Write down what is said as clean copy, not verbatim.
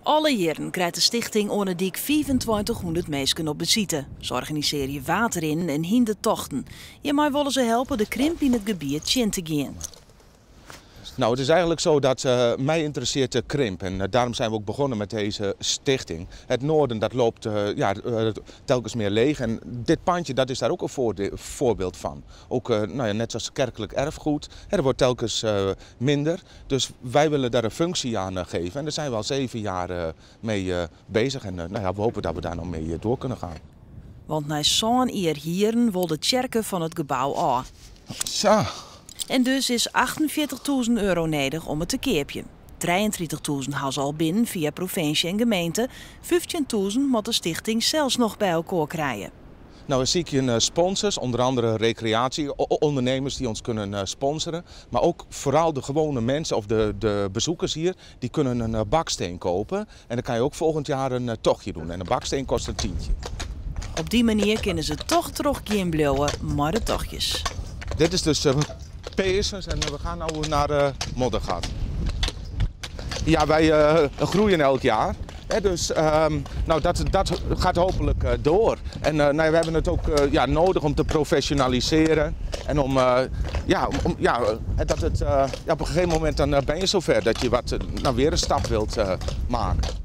Alle jierren krijt de stichting Oan 'e Dyk 2500 minsken op besite. Se organisearje waadrinnen en hyndertochten. Hjirmei wolle se helpe de krimp yn it gebiet tsjin te gean. Nou, het is eigenlijk zo dat mij interesseert de krimp en daarom zijn we ook begonnen met deze stichting. Het noorden, dat loopt ja, telkens meer leeg en dit pandje, dat is daar ook een voorbeeld van. Ook nou ja, net zoals kerkelijk erfgoed, hè, er wordt telkens minder. Dus wij willen daar een functie aan geven en daar zijn we al 7 jaar mee bezig en nou ja, we hopen dat we daar nog mee door kunnen gaan. Want nei sân jier hieren wol de tsjerke fan it gebou ôf. Zo. En dus is €48.000 nedich om it te keapjen. 33.000 ha se al binnen fia provinsje en gemeente. 15.000 moat de stichting sels noch by elkoar krije. Nou, we zoeken sponsors, onder andere recreatieondernemers die ons kunnen sponsoren. Maar ook vooral de gewone mensen of de bezoekers hier, die kunnen een baksteen kopen. En dan kan je ook volgend jaar een tochtje doen. En een baksteen kost een tientje. Op dy manier kinne se toch trochgean bliuwe mei de tochtjes. Dit is dus Peasens en we gaan nu naar Moddergat. Ja, wij groeien elk jaar. Hè, dus nou, dat gaat hopelijk door. En nou ja, we hebben het ook ja, nodig om te professionaliseren. En om, ja, om, ja, dat het, ja, op een gegeven moment dan ben je zover dat je wat, nou, weer een stap wilt maken.